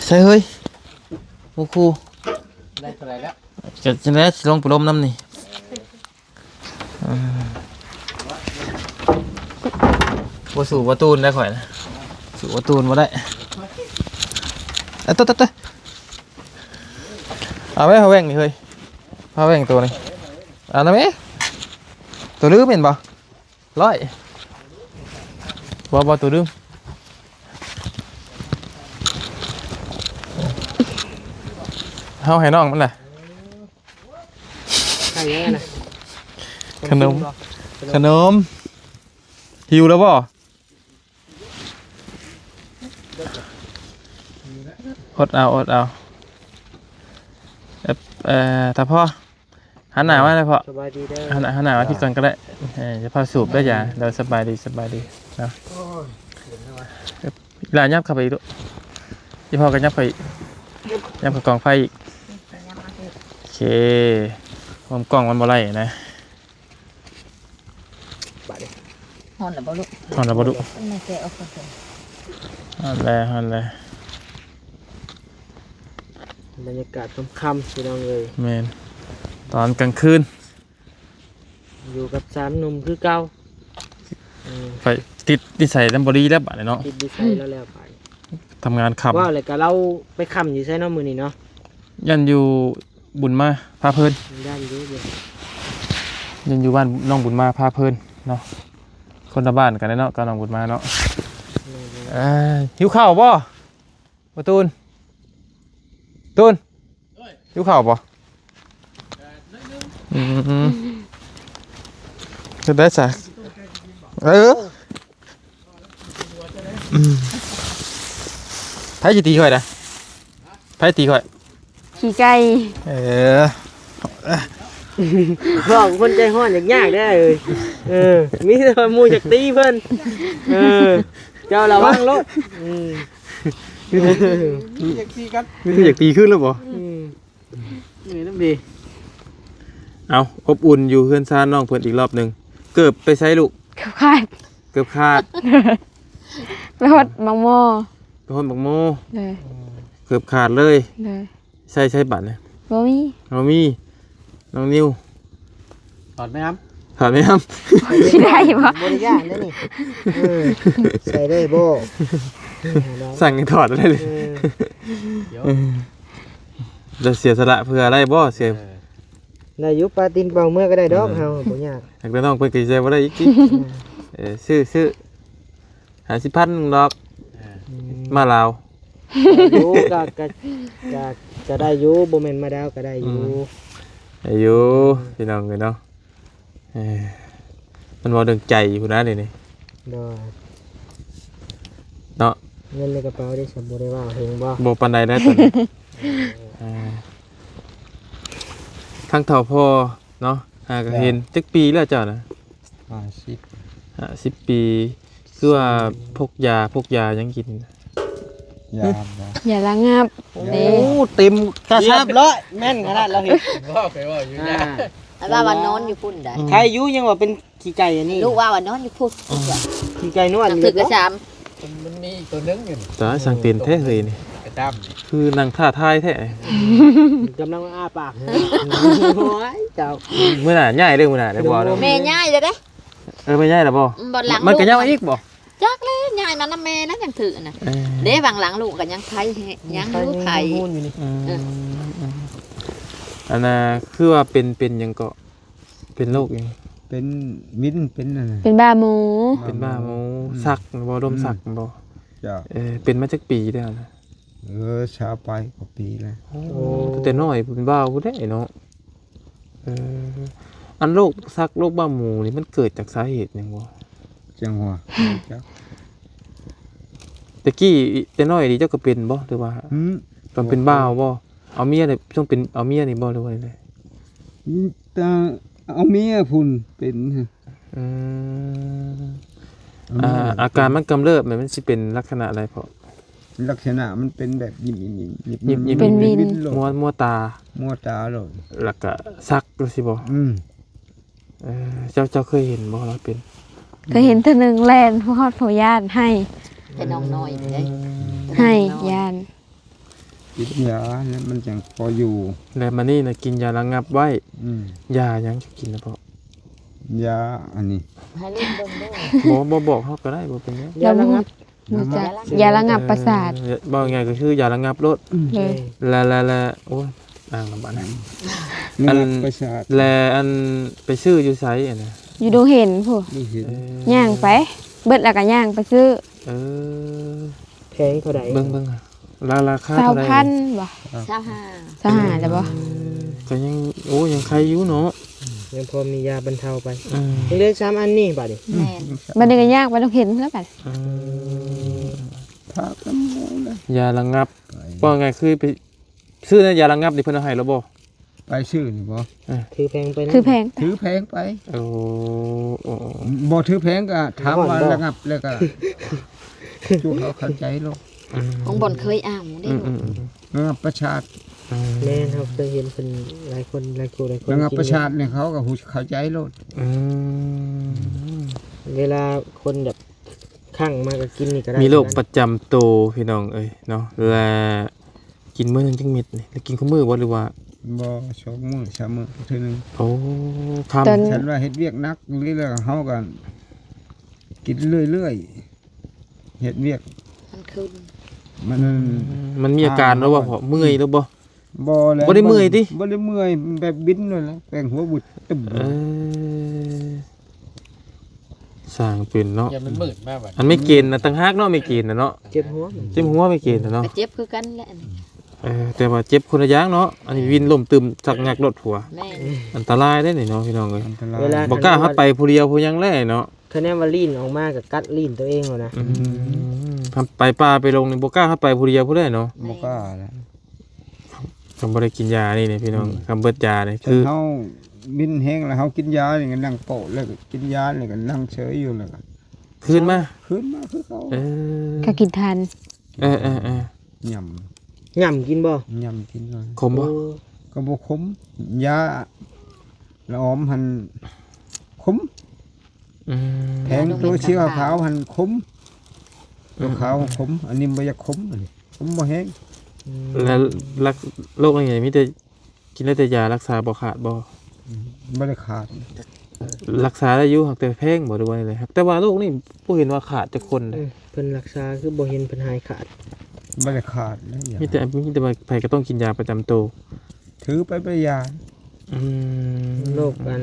ໃສ່ເຮີ້ຍ ໂອ້ໂຫ ໄດ້ເທົ່າໃດແລ້ວ? ຈະ ຈະໄດ້ລົງໄປລົມນຳນີ້. ເອີ ບໍ່ສູ້ບໍ່ຕູນໄດ້ຂ້ອຍນະ ສູ້ບໍ່ຕູນບໍ່ໄດ້. ເອົາ ໂຕ ໂຕ ໂຕ ເອົາໄວ້ ພາແວ່ງນີ້ເຮີ້ຍ ພາແວ່ງໂຕນີ້ ເອົານະແມ່. ໂຕລືມແມ່ນບໍ່? ຮ້ອຍ ບໍ່ ບໍ່ ໂຕລືມ ເຮົາໃຫ້ນ້ອງມັນນະ. ໃຫ້ຫຍັງນະ? ຂະໜົມ ຂະໜົມ ຫິວແລ້ວບໍ່? ອົດເອົາ ອົດເອົາ. ເອີ ເອີ ຖ້າພໍ ຫັນໜ້າມາເລີຍພໍ່. ສະບາຍດີເດີ. ຫັນໜ້າ ຫັນໜ້າມາທີ່ກ່ອນກໍໄດ້. ເອີ ຢ່າຟ້າວສູບເດີ. ຢ່າ ເດີ ສະບາຍດີ ສະບາຍດີເນາະ. ໂອ້ຍ ເຂິນແທ້ວ່າ. ອີ່ຫຼ້າຫຍັບເຂົ້າໄປອີກລູກ. ອີ່ພໍ່ກໍຫຍັບເຂົ້າອີກ. ຫຍັບເຂົ້າກອງໄຟອີກ. ໂອເຄ ໂຮມກ້ອງມັນບໍ່ໄດ້ນະ. ບາດນີ້ ຮ້ອນແລ້ວບໍ່ລູກ? ຮ້ອນແລ້ວບໍ່ລູກ? ມັນແກະອອກກ່ອນ. ຮ້ອນແລ້ວ ຮ້ອນແລ້ວ. ບັນຍາກາດຄ່ຳໆ ພີ່ນ້ອງເອີຍ. ແມ່ນ ຕອນກາງຄືນ ຢູ່ກັບສາມໜຸ່ມຄືເກົ່າ. ເອີ ໄປຕິດນິໄສນຳບໍ່ດີແລ້ວບາດນີ້ເນາະ. ຕິດນິໄສແລ້ວ ແລ້ວບາດນີ້ ທຳງານຄ່ຳ. ເວົ້າແລ້ວກໍລາວໄປຄ່ຳຢູ່ໃສເນາະມື້ນີ້ເນາະ? ຢ້ານຢູ່ບຸນມາພາເພີນ. ຢ້ານຢູ່ ຢ້ານຢູ່ບ້ານນ້ອງບຸນມາພາເພີນເນາະ. ຄົນລະບ້ານກັນເນາະ ກັບນ້ອງບຸນມາເນາະ. ແມ່ນໆ. ເອີ ຫິວເຂົ້າບໍ່? ບໍ່ຕູນ ຕູນ ຫິວເຂົ້າບໍ່? ອືມ ເຮັດໄດ້ຊະ. ເອີ ອືມ ໃຜຊິຕີຂ້ອຍນະ? ໃຜຕີຂ້ອຍ? ຂີ້ໄກ່. ເອີ ບອກຄົນໃຈຮ້ອນຍາກໆເດີ. ເອີ ມີແຕ່ວ່າໝູ່ຢາກຕີເພິ່ນ. ເອີ ເຈົ້າລະວັງໂລດ. ອືມ ຢາກຕີກັນ ມີແຕ່ຢາກຕີຄືນແລ້ວບໍ່? ອືມ ນີ້ນຳດີ. ເອົາ ອົບອຸ່ນຢູ່ເຮືອນຊານນ້ອງເພິ່ນອີກລອບໜຶ່ງ. ເກີບໄປໃສລູກ? ເກີບຂາດ. ເກີບຂາດ ໄປຮອດບັກໂມ. ໄປຮອດບັກໂມ. ເອີ ອືມ. ກືອບຂາດເລີຍ. ໂດຍ. ໃສ່ ໃສ່ບັດນີ້ ບໍ່ມີ ບໍ່ມີ. ນ້ອງນິວ ຖອດໄໝຫຳ? ຖອດໄໝຫຳ? ຊິໄດ້ບໍ່? ບໍ່ໄດ້ຢ້ານເດ້ນີ້. ເອີ ໃສ່ໄດ້ບໍ່? ສັ່ງໃຫ້ຖອດໄດ້ເລີຍ. ເອີ ດຽວ ຈະເສຍສະຫຼະເພື່ອໄດ້ບໍ່? ເສຍ ເອີ ໄດ້ຢູ່ ປາຕີນເປົ່າເມືອກໍໄດ້ດອກ. ເອີ ເຮົາບໍ່ຍາກ. ຫາກແຕ່ນ້ອງເພິ່ນກໍໃສ່ບໍ່ໄດ້ອີກຕິ. ເອີ ເອີ ຊື້ ຊື້ ຫ້າສິບພັນໜຶ່ງດອກ. ເອີ ອືມ ມາລາວ. ຢູ່ ກະ ກະ ກະ ກະໄດ້ຢູ່ ບໍ່ແມ່ນມາດາວກະໄດ້ຢູ່. ອືມ ໄດ້ຢູ່ ພີ່ນ້ອງເອີຍເນາະ. ເອີ ມັນເວົ້າເລື່ອງໃຈພຸ້ນນະນີ້. ໂດຍ ເນາະ. ເງິນໃນກະເປົາເດ້ ສຳບໍ່ໄດ້ເວົ້າເຖິງບໍ່? ບໍ່ປານໃດແລ້ວຕອນນີ້. ເອີ ເອີ ທາງເຖົ້າພໍ່ເນາະ ຫາກະເຫັນ. ຈັກປີແລ້ວເຈົ້ານະ? ຫ້າສິບ ຫ້າສິບປີ. ຄືວ່າ ຊິ ພົກຢາ ພົກຢາຫຍັງກິນ? ຢາ ຢາລະງັບ. ໂອ້ ເຕັມກະສັບເລີຍ. ແມ່ນຂະໜາດລາວເຮັດ. ເວົ້າໄປເວົ້າຢູ່ນະ. ອ່າ ລາວວ່ານອນຢູ່ພຸ້ນໃດ. ອືມ ໃຄຢູ່ ຍັງວ່າເປັນຂີ້ໄກ່ອັນນີ້. ລູກວ່າວ່ານອນຢູ່ພຸ້ນ. ອືມ ຂີ້ໄກ່ນວນຢູ່ ຖືກກະຊາມ. ມັນ ມັນມີອີກໂຕໜຶ່ງຢູ່ນີ້. ຕາຍ ຊ່າງເຕັ້ນແທ້ເຮີ້ຍນີ້. ກະດຳ ຄືນັ່ງທ້າທາຍແທ້. ກຳລັງອ້າປາກ. ໂອ້ຍ ເຈົ້າ ມື້ໜ້າຍ້າຍເດີ້ ມື້ໜ້າເດີ້. ບໍ່ ແມ່ຍ້າຍແລ້ວເດ້. ເອີ ແມ່ຍ້າຍແລ້ວບໍ່? ອືມ ບ່ອນຫຼັງ ມັນກະຍັງອີກບໍ່? ຈັກແລ້ວ ຍ້າຍມານຳແມ່ແລ້ວ ຍັງຖືນະ. ເອີ ເດ້ ຫວ່າງຫຼັງລູກກໍຍັງໄຄແຮະ ຍັງຢູ່ໄຄ. ອືມ ເອີ ອັນນ່າ ຄືວ່າເປັນ ເປັນຫຍັງເກາະ? ເປັນໂລກຫຍັງ? ເປັນວິນ ເປັນອັນນັ້ນ ເປັນບ້າໝູ. ເປັນບ້າໝູ. ອືມ ຊັກບໍ່? ລົມຊັກບໍ່? ເຈົ້າ. ເອີ ເປັນມາຈັກປີແລ້ວນະ? ເອີ ຊາວປາຍກວ່າປີແລ້ວ. ໂອ້ ໂອ້ ຕັ້ງແຕ່ນ້ອຍເປັນບ່າວພຸ້ນເດ້ເນາະ. ເອີ ອັນໂລກຊັກ ໂລກບ້າໝູນີ້ ມັນເກີດຈາກສາເຫດຫຍັງບໍ່? ຈັ່ງຫວາ ຈັກ. ແຕ່ກີ້ ແຕ່ນ້ອຍນີ້ເຈົ້າກໍເປັນບໍ່ ຫຼືວ່າ? ອືມ ຕອນເປັນບ່າວບໍ່? ເອົາເມຍນີ້ ຊ່ວງເປັນ ເອົາເມຍນີ້ບໍ່ ຫຼືວ່າໃດ? ອືມ ແຕ່ເອົາເມຍພຸ້ນເປັນ. ອືມ ອາ ອາການມັນກຳເລີບ ມັນຊິເປັນລັກສະນະໃດເພາະ? ລັກສະນະມັນເປັນແບບຍິບໆ ເປັນວິນ ມົວ ມົວຕາ ມົວຕາໂລດ ແລ້ວກະຊັກຊີ້ບໍ່? ອືມ ເອີ ເຈົ້າ ເຈົ້າເຄີຍເຫັນບໍ່ລາວເປັນ? ເຄີຍເຫັນເທື່ອໜຶ່ງ ແລ່ນຮອດ ພະຍາດໄຫ້ ແຕ່ນ້ອງນ້ອຍເດ້ ໄຫ້ ຢ້ານ. ກິນຢາແລ້ວມັນຈັ່ງພໍຢູ່. ແລ້ວມານີ້ນະ ກິນຢາລະງັບໄວ້. ອືມ ຢາຫຍັງຈະກິນນະເພາະ? ຢາອັນນີ້ ໃຫ້ລູກເບິ່ງເດີ. ບໍ່ ບໍ່ບອກເຮົາກໍໄດ້ ບໍ່ເປັນຫຍັງ. ຢາລະງັບ ຮູ້ຈັກ ຢາລະງັບປະສາດ. ເອີ ເວົ້າງ່າຍກໍຄືຢາລະງັບໂລດ. ອືມ ເອີ ແລ້ວ ແລ້ວ ແລ້ວ ໂອ້ຍ ອ່າງລຳບາກນະ. ລະງັບປະສາດ. ແລ້ວອັນ ໄປຊື້ຢູ່ໃສອັນນະ? ຢູ່ດົງເຫັນພຸ້ນ. ເອີ ຍ່າງໄປ ເບິດແລ້ວກໍຍ່າງໄປຊື້. ເອີ ແພງເທົ່າໃດ? ເບິ່ງ ເບິ່ງ ລາ ລາຄາເທົ່າໃດ? ຊາວພັນບໍ່? ຊາວຫ້າ ຊາວຫ້າແລ້ວບໍ່? ອືມ ກໍຍັງ ໂອ້ ຍັງໄຄຢູ່ເນາະ ຍັງພໍມີຢາບັນເທົາໄປ. ອືມ ຍັງເຫຼືອສາມອັນນີ້ບາດນີ້. ແມ່ນ ບາດນີ້ກໍຍາກໄປຕ້ອງເຫັນແລ້ວບາດ. ອືມ ພາກັນໝູນະ ຢາລະງັບ ໄປ ເວົ້າງ່າຍຄືໄປຊື້ນະ ຢາລະງັບນີ້ເພິ່ນເອົາໃຫ້ແລ້ວບໍ່? ໄປຊື້ນີ້ບໍ່? ເອີ ຖືແພງໄປນຳ ຖືແພງ ຖືແພງໄປ. ໂອ້ ໂອ້ ບໍ່ຖືແພງກໍຖາມວ່າລະງັບແລ້ວກໍ ຈຸເຮົາເຂົ້າໃຈໂລດ. ອືມ ຂອງບ່ອນເຄີຍເອົາເດ້. ອືມ ລະງັບປະສາດ. ອືມ ແມ່ນ ເຮົາເຄີຍເຫັນເພິ່ນຫຼາຍຄົນ ຫຼາຍຄູ່ຫຼາຍຄົນ ລະງັບປະສາດນີ້ເຂົາກໍຮູ້ ເຂົ້າໃຈໂລດ. ອືມ ເວລາຄົນແບບ ຄັ້ງມາກໍກິນນີ້ກໍໄດ້. ມີໂລກປະຈຳໂຕພີ່ນ້ອງເອີຍເນາະ ແລະ ກິນມື້ໜຶ່ງຈັກເມັດນີ້? ແລະ ກິນຄູ່ມື້ບໍ່ ຫຼືວ່າ? ບໍ່ ສອງມື້ສາມມື້ເທື່ອໜຶ່ງ. ໂອ້ ຄັນວ່າເຮັດວຽກໜັກນີ້ແລ້ວ ເຮົາກໍກິນເລື້ອຍໆ ເຮັດວຽກ ມັນຂຶ້ນ ມັນ ອືມ ມັນມີອາການແລ້ວບໍ່? ເມື່ອຍແລ້ວບໍ່? ບໍ່ແລ້ວ ບໍ່ໄດ້ເມື່ອຍຕິ? ບໍ່ໄດ້ເມື່ອຍ ແບບບິນນັ້ນແຫຼະ ແປງຫົວບຶດຕຶ້ມ. ເອີ ຊ່າງເປັນເນາະ ຢ່າມັນມືດມາບັດ. ອັນແມ່ເກນນະຕ່າງຫາກເນາະ ແມ່ເກນນະເນາະ ເຈັບຫົວ ເຈັບຫົວແມ່ເກນນະເນາະ ກໍເຈັບຄືກັນແຫຼະ. ເອີ ແຕ່ວ່າເຈັບຄົນລະຢ່າງເນາະ ອັນນີ້ວິນລົ້ມຕື່ມ ຊັກງັກລົດຜົວ. ແມ່ນ ອັນຕະລາຍເດ້ນີ້ເນາະ ພີ່ນ້ອງເອີຍ ອັນຕະລາຍ. ບໍ່ກ້າເຮົາໄປຜູ້ດຽວຜູ້ຫຍັງແຫຼະເນາະ ຄະແນນວ່າລີ້ນອອກມາກໍກັດລີ້ນຕົວເອງໂລດນະ. ອືມ ຄັນໄປປ່າໄປດົງນີ້ບໍ່ກ້າເຮົາໄປຜູ້ດຽວຜູ້ໃດເນາະ. ບໍ່ກ້າແຫຼະ ຄັນບໍ່ໄດ້ກິນຢານີ້ນີ້ພີ່ນ້ອງ. ອືມ ຄັນເບິດຢານີ້ຄືເຮົາວິນແຮງແລ້ວ ເຮົາກິນຢານີ້ກໍນັ່ງໂປະ ແລ້ວກໍກິນຢານີ້ກໍນັ່ງເສີຍຢູ່ ແລ້ວກໍຄືນມາ ຄືນມາຄືເກົ່າ. ເອີ ກໍກິນທານ. ເອີໆໆ ຫຍ້ຳ ຫຍ້ຳກິນບໍ່? ຫຍ້ຳກິນ. ໂອ້ ຂົມບໍ່? ກໍບໍ່ຂົມ ຢາລະອອມຫັ້ນຂົມ. ອືມ ແຜງໂຕສີຂາວໆຫັ້ນຂົມ ໂຕຂາວຂົມ ອັນນີ້ບໍ່ຢາກຂົມ ອັນນີ້ຂົມບໍ່ແຮງ. ອືມ ແລ້ວລັກ ໂລກນີ້ມີແຕ່ ກິນໄດ້ແຕ່ຢາ ລັກສາບໍ່ຂາດບໍ່? ອືມ ບໍ່ໄດ້ຂາດ ລັກສາໄດ້ຢູ່ ຫາກແຕ່ແພງບໍ່ ຫຼືວ່າແນວໃດ? ຫາກແຕ່ວ່າໂລກນີ້ບໍ່ເຫັນວ່າຂາດຈັກຄົນເດ້. ອືມ ເພິ່ນລັກສາຄືບໍ່ເຫັນເພິ່ນຫາຍຂາດ. ບໍ່ໄດ້ຂາດເດ້ ມີແຕ່ ມີແຕ່ວ່າໃຜກໍຕ້ອງກິນຢາປະຈຳໂຕ ຖືໄປໄປຢາ. ອືມ ໂລກອັນ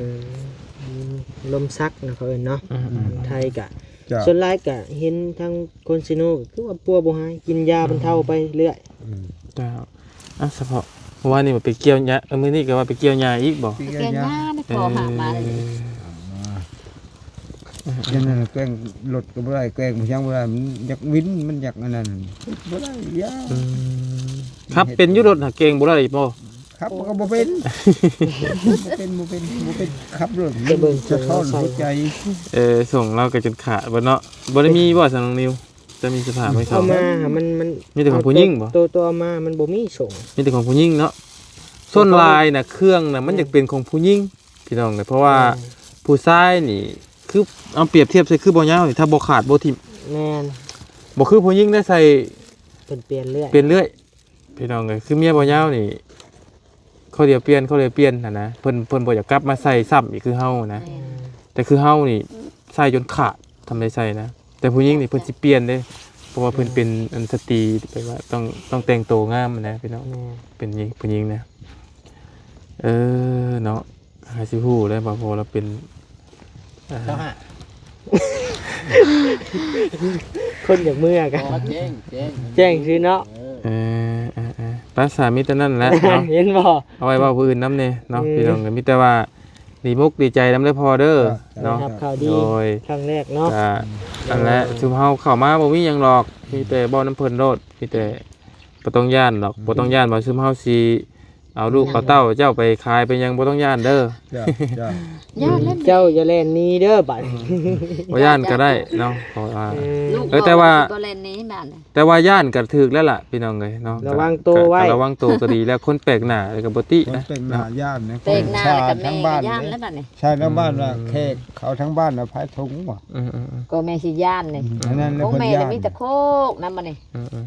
ລົມຊັກນະ ເຂົາເອີ້ນເນາະ. ອືມໆ ທາງໄທກະ ເຈົ້າ ສ່ວນຫຼາຍກະເຫັນທາງຄົນເຊໂນ ກໍຄືວ່າປົວບໍ່ຫາຍ ກິນຢາບັນເທົາໄປເລື້ອຍ. ອືມ ເຈົ້າ. ອ່ະ ສະເພາະມື້ວານນີ້ວ່າໄປກ່ຽວຫຍ້າ ເອີ ມື້ນີ້ກໍວ່າໄປກ່ຽວຫຍ້າອີກບໍ່? ໄປກ່ຽວຫຍ້າ ໄປກ່ຽວຫຍ້າ ໄດ້ພໍຫາມາເລີຍ. ເອີ ເອີ ເອີ ອັນນັ້ນແກວ່ງລົດກໍບໍ່ໄດ້ ແກວ່ງຫຍັງບໍ່ໄດ້ ມັນຢາກວິນ ມັນຢາກອັນນັ້ນ ບໍ່ໄດ້ຢາ. ອືມ ຂັບເປັນຢູ່ລົດຫາ ແກວ່ງບໍ່ໄດ້ບໍ່? ຂັບມັນກໍບໍ່ເປັນ ບໍ່ເປັນ ບໍ່ເປັນ ບໍ່ເປັນຂັບລົດ ຈະເບິ່ງ ສະທ້ອນຫົວໃຈ. ເອີ ສົ່ງລາວກໍຈົນຂາດເບິດເນາະ. ບໍ່ໄດ້ມີບໍ່ ສາວນ້ອງນິວ? ຈະມີສະພາບໃຫ້ເຂົາ ເອົາມາ ມັນ ມັນ ມີແຕ່ຂອງຜູ້ຍິງບໍ່? ໂຕ ໂຕເອົາມາມັນບໍ່ມີສົ່ງ ມີແຕ່ຂອງຜູ້ຍິງເນາະ. ສ່ວນຫຼາຍນະ ເຄື່ອງນະ ມັນຢາກເປັນຂອງຜູ້ຍິງ ພີ່ນ້ອງເອີຍ ເພາະວ່າ ແມ່ນ ຜູ້ຊາຍນີ້ ຄືເອົາປຽບທຽບໃສ່ ຄືບໍ່ຍາວນີ້ ຖ້າບໍ່ຂາດບໍ່ຖິ້ມ. ແມ່ນ ບໍ່ຄືຜູ້ຍິງໄດ້ໃສ່ ເພິ່ນປ່ຽນເລື້ອຍ ປ່ຽນເລື້ອຍ ພີ່ນ້ອງເອີຍ. ຄືເມຍບໍ່ຍາວນີ້ ເຂົາດຽວປ່ຽນ ເຂົາດຽວປ່ຽນຫັ້ນນະ ເພິ່ນ ເພິ່ນບໍ່ຢາກກັບມາໃສ່ຊ້ຳອີກຄືເຮົານະ. ແມ່ນ ແຕ່ຄືເຮົານີ້ໃສ່ຈົນຂາດ ທຳໄດ້ໃສ່ນະ. ແຕ່ຜູ້ຍິງນີ້ເພິ່ນຊິປ່ຽນເດ້ ເພາະວ່າເພິ່ນເປັນອັນສະຕີ ແປວ່າຕ້ອງ ຕ້ອງແຕ່ງໂຕງາມນະ ພີ່ນ້ອງ. ແມ່ນ ເປັນຍິງ ຜູ້ຍິງນະ. ເອີ ເນາະ ຫາຊິຮູ້ແລ້ວວ່າ ເພາະວ່າລາວເປັນ ອ່າ ຊາວຫ້າ ຄົນຢາກເມືອກະ ອໍ ແຈ້ງ ແຈ້ງ ແຈ້ງຊື່ເນາະ. ເອີ ເອີ ເອີ ເອີ ພາສາມີແຕ່ນັ້ນແຫຼະເນາະ ເຫັນບໍ່? ເອົາໄວ້ເວົ້າຜູ້ອື່ນນຳແດ່ເນາະ ອືມ ພີ່ນ້ອງ. ກໍມີແຕ່ວ່າດີມຸກດີໃຈນຳເດີພໍ່ເດີ ເຈົ້າ ເນາະ ໄດ້ຮັບຂ່າວດີ ໂດຍ ຄັ້ງແລກເນາະ. ກໍ ອືມ ອັນແຫຼະ ເອີ ຊຸມເຮົາເຂົ້າມາບໍ່ມີຫຍັງດອກ ມີແຕ່ເວົ້ານຳເພິ່ນໂລດ ມີແຕ່ ບໍ່ຕ້ອງຢ້ານດອກ ອືມ ບໍ່ຕ້ອງຢ້ານວ່າຊຸມເຮົາຊິເອົາລູກເອົາເຕົ້າເຈົ້າໄປຂາຍໄປຫຍັງ ບໍ່ຕ້ອງຢ້ານເດີ. ເຈົ້າ ເຈົ້າ ຢ້ານແລ້ວ ເຈົ້າຢ່າແລ່ນໜີເດີບາດນີ້. ອືມ ບໍ່ຢ້ານກໍໄດ້ເນາະ ເພາະວ່າ ອືມ ເອີ ແຕ່ວ່າ ບໍ່ແລ່ນໜີບາດນີ້ ແຕ່ວ່າຢ້ານກໍຖືກແລ້ວລະ ພີ່ນ້ອງເອີຍເນາະ. ລະວັງໂຕໄວ້ ກໍລະວັງໂຕກໍດີແລ້ວ ຄົນແປກໜ້າກໍບໍ່ຕິນະ. ຄົນແປກໜ້າຢ້ານນະ ແປກໜ້າ ຄົນຊາດ ທັງບ້ານ ຢ້ານແລ້ວບາດນີ້ ຊາດທັງບ້ານວ່າ ອືມ ແຂກເຂົາທັງບ້ານວ່າພາຍຖົງວ່າ. ອືມໆໆ ກໍແມ່ນຊິຢ້ານນີ້ ອືມ ອັນນັ້ນແຫຼະ ໂອ້ ເພິ່ນຢ້ານ ແມ່ນມີແຕ່ໂຄກນຳບາດນີ້. ອືມ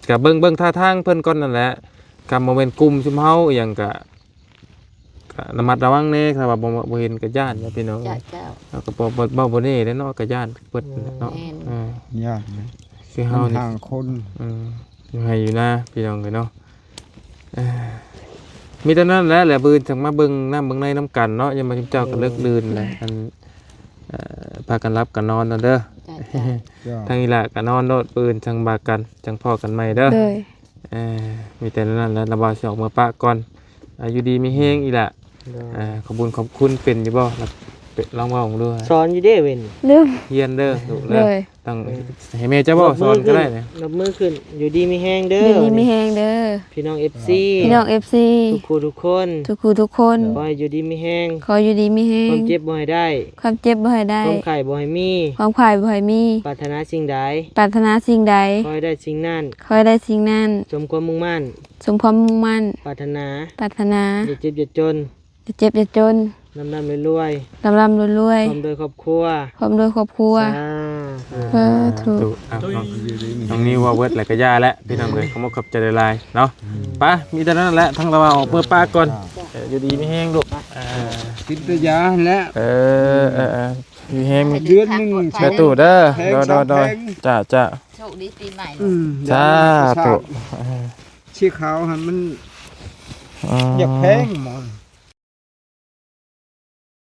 ໆ ກໍເບິ່ງ ເບິ່ງທ່າທາງເພິ່ນກ່ອນນັ້ນແຫຼະ ກໍບໍ່ແມ່ນກຸ່ມຊຸມເຮົາອີ່ຫຍັງ ກໍ ກໍລະມັດລະວັງແດ່. ຖ້າວ່າບໍ່ ບໍ່ເຫັນກໍຢ້ານນະ ພີ່ນ້ອງ. ເຈົ້າ ເຈົ້າ ເຮົາກໍບໍ່ ບໍ່ ບໍ່ແນ່ເດ້ເນາະ ກໍຢ້ານເບິດເນາະ. ອືມ ເອີ ຢ້ານນະ ຄືເຮົານີ້ ມັນຫ່າງຄົນ ອືມ ຢູ່ໄຮ່ຢູ່ນາ ພີ່ນ້ອງເອີຍເນາະ. ເອີ ມີແຕ່ນັ້ນແຫຼະ ແລ້ວມື້ອື່ນຈັ່ງມາເບິ່ງນ້ຳເບິ່ງໃນນຳກັນເນາະ. ຢ່າມາຈຸມເຈົ້າກໍເລິກ ໂດຍ ລື່ນແຫຼະ ອັນ ເອີ ພາກັນຫຼັບກັນນອນນະເດີ. ເຈົ້າ ເຈົ້າ ທາງອີ່ຫຼ້າກໍນອນໂລດ ມື້ອື່ນຈັ່ງວ່າກັນ ຈັ່ງພໍ້ກັນໃໝ່ເດີ. ໂດຍ ເອີ ມີແຕ່ນັ້ນແຫຼະ ລະບ່າວຊິອອກເມືອປະກ່ອນ. ອາ ຢູ່ດີມີແຮງອີ່ຫຼ້າ. ໂດຍ ອາ ຂອບບຸນຂອບຄຸນເປັນຢູ່ບໍ່? ລອງເວົ້າເບິ່ງດູ. ສອນຢູ່ເດ້ເວັນ ລືມ ຮຽນເດີລູກເດີ. ໂດຍ ຕ້ອງ ເອີ ໃຫ້ແມ່ເຈົ້າເວົ້າສອນກໍໄດ້ນະ. ຍົກມືຂຶ້ນ ຍົກມືຂຶ້ນ ຢູ່ດີມີແຮງເດີ ຢູ່ດີມີແຮງເດີ ພີ່ນ້ອງເອັຟຊີ ພີ່ນ້ອງເອັຟຊີ ທຸກຜູ້ທຸກຄົນ ທຸກຜູ້ທຸກຄົນ ຂໍໃຫ້ຢູ່ດີມີແຮງ ຂໍຢູ່ດີມີແຮງ ຄວາມເຈັບບໍ່ໃຫ້ໄດ້ ຄວາມເຈັບບໍ່ໃຫ້ໄດ້ ຄວາມໄຂ້ບໍ່ໃຫ້ມີ ຄວາມໄຂ້ບໍ່ໃຫ້ມີ ປາດຖະໜາສິ່ງໃດ ປາດຖະໜາສິ່ງໃດ ຂໍໃຫ້ໄດ້ສິ່ງນັ້ນ ຂໍໃຫ້ໄດ້ສິ່ງນັ້ນ ສົມຄວາມມຸ່ງໝັ້ນ ສົມຄວາມມຸ່ງໝັ້ນ ປາດຖະໜາ ປາດຖະໜາ ຢ່າເຈັບຢ່າຈົນ ຢ່າເຈັບຢ່າຈົນ ລ່ຳໆລວຍໆ ລ່ຳໆລວຍໆ ພ້ອມດ້ວຍຄອບຄົວ ພ້ອມດ້ວຍຄອບຄົວ ສາທຸ ສາທຸ ສາທຸ. ເອົາ ນ້ອງ ນ້ອງນິວເວົ້າເບິດແລ້ວກໍຢ່າແຫຼະ ພີ່ນ້ອງເອີຍ ຂອບອົກຂອບໃຈຫຼາຍໆເນາະ. ອືມ ໄປ ມີແຕ່ນັ້ນແຫຼະ ທາງລາວອອກເມືອປະກ່ອນ. ເຈົ້າ ເອີ ຢູ່ດີມີແຮງລູກ. ອ່າ ກິນແຕ່ຢາຫັ້ນແຫຼະ. ເອີ ເອີ ເອີ ມີແຮງ ເດືອນໜຶ່ງ ສາທຸເດີ. ໂດຍ ໂດຍ ໂດຍ ສາມແຜງ ຈ້າ ຈ້າ ໂຊກດີປີໃໝ່. ອືມ ສາທຸ. ສີຂາວຫັ້ນມັນ ອືມ ຢາກແພງໝໍ.